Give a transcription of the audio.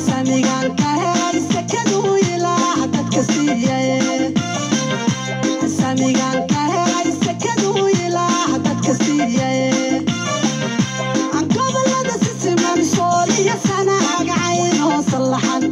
Samigaan ka helay sakaduu ilaa dadka siiyaye, samigaan ka helay sakaduu ilaa dadka siiyaye. Gobolada si siman, Sooliyo Sanaaga, Caynoo sallaxan